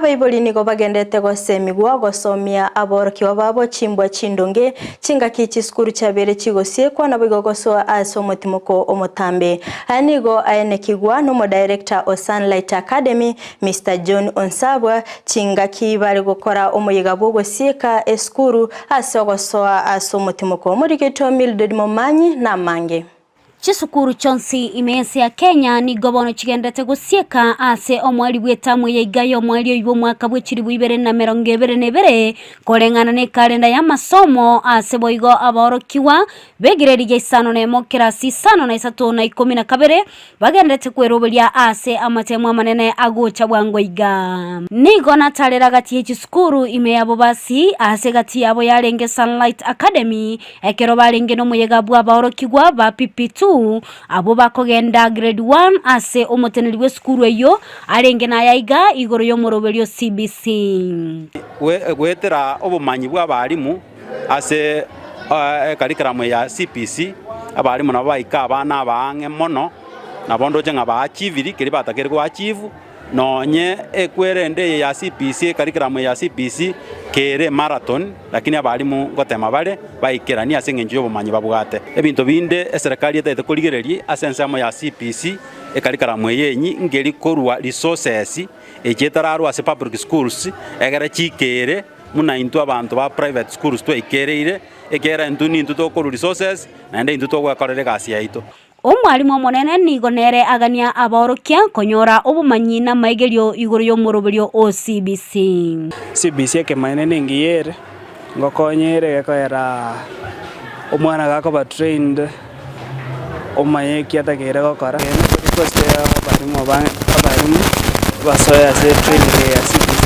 Abaibori nigo bagenderete gosemigwa gosomia aborokigwa babo chimbwa chindonge, chingaki chisukuru chiabeire chigosiekwa naboigo gosoa ase omotimoko omotambe. Aya nigo aenekigwa nomodirector o Sunlight Academy, Mister John Onsabwa, chingaki bare gokora omoyega bw'ogosieka esukuru ase ogosoa ase omotimoko. Omorikito Mildred Momanyi namange. Chisukuru chionsi ime y'ense ya Kenya nigo bono chigenderete gosieka ase omoerio bw'etamu eye iga y'omoerio oyio bw'omwaka bwe chilifu ibere na emerongo ebere na ebere, koreng'ana na ekalenda y'amasomo ase boigo abaorokigwa b'egrade ya isano na emo kerasi isano na isato na ikomi na kabere bagenderete kweroberia ase amatemo amanene agocha bwango iga. Nigo natarera gati ye chisukuru ime ya Bobasi, ase gati yabo yarenge Sunlight Academy, Ekero barenge nomoyega bw'abaorokigwa ba PP2, abwo bakogenda Grade 1 ase omoteneneri bw'esukuru eyio arenge nayaiga igoro y'omoroberio CBC. Goetera obomanyi bw'abalimu ase ecurriculum ya CBC, abalimu nabo baika abana abaang'e mono, nabo ndoche ng'a baachiviri keria batakeire goachieve. Nonye ekwerende eye ya CBC, ecurriculum eye ya CBC kere emarathon, lakini abalimu ngotema bare baikeranie ase eng'encho y'obomanyi babwate. Ebinto binde eserekari etagete korigereria ase ensemo ya CBC, ecurriculum eye enyi ngeri korwa resources echi etararwa ase public schools egere chikere buna intwe abanto ba private schools twaikereire, ekiagera intwe nintwe tokorwa resources naende intwe togwekorera egasi yaito. Omwalimu omonene nigo nere agania abaorokia konyora obomanyi namaigerio igoro y'omoroberio o CBC. CBC ekemanyererio nengiya ere, ngokonya ere gekoera omwana gakoba trained omanye eki atakeire gokora. Request ya abalimu abange abalimu basoe ase training eye ya CBC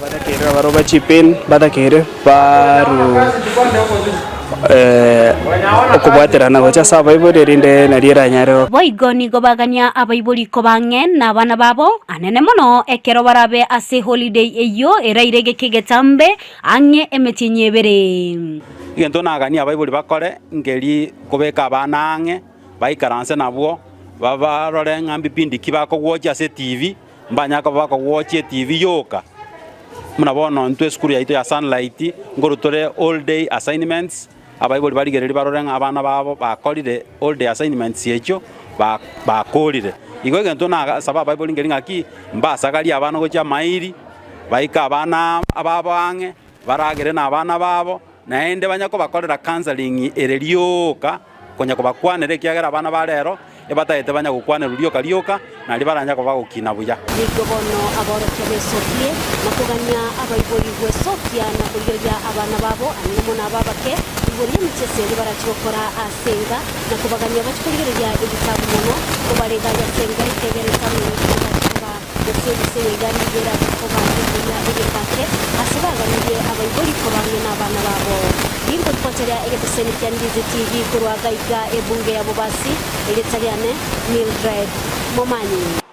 batakeire barabwo bachip in batakeire. Baru okobwaterana gocha ase abaibori erinde nario eranyare goka. Boigo nigo bagania abaibori koba ang'e nabana babo, anene mono ekero barabe ase holiday eyio eraire geke getambe ang'e emetienyi ebere. Egento naganie abaibori bakore nkeri kobeka abana ang'e, baikaranse nabwo, babarore ng'a mbipindi ki bakogwochia ase etibi, Mbanyare koba bakogwochia etibi yoka, buna bono intwe esukuru yaito ya Sunlight, nkorwa tore all day assignments, abaibori barigereria barore ng'a abana babo bakorire all day assignments echio, ba bakorire. Igo egento nagasaba abaibori nkeri ng'aki, mbasagarie abana gochia amairi, baike abana ababo ang'e, baragere na abana babo, naende banya kobakorera counselling ere rioka, konya kobakwanera ekiagera abana ba rero ebatagete banya gokwanerwa rioka rioka, nario baranya koba bagokina buya. Nigo bono aborokia besokie, na kogania abaibori gwesokia na korigereria abana babo, ang'e mono aba abake, igoro y'emechieso eria barachie gokora ase enka, na kobagania bachie korigereria ebitabu mono, kobarega ase enka ekiagera etabu eye terache koba Gose gose iga nigo erache koba engiya egeka ake ase baganirie abaibori koba ang'e nabana babo. Ginkotukocheria egeteseni kia Ndizi TV korwa gaiga ebunge ya Bobasi, erieta riane Mildred Momanyi.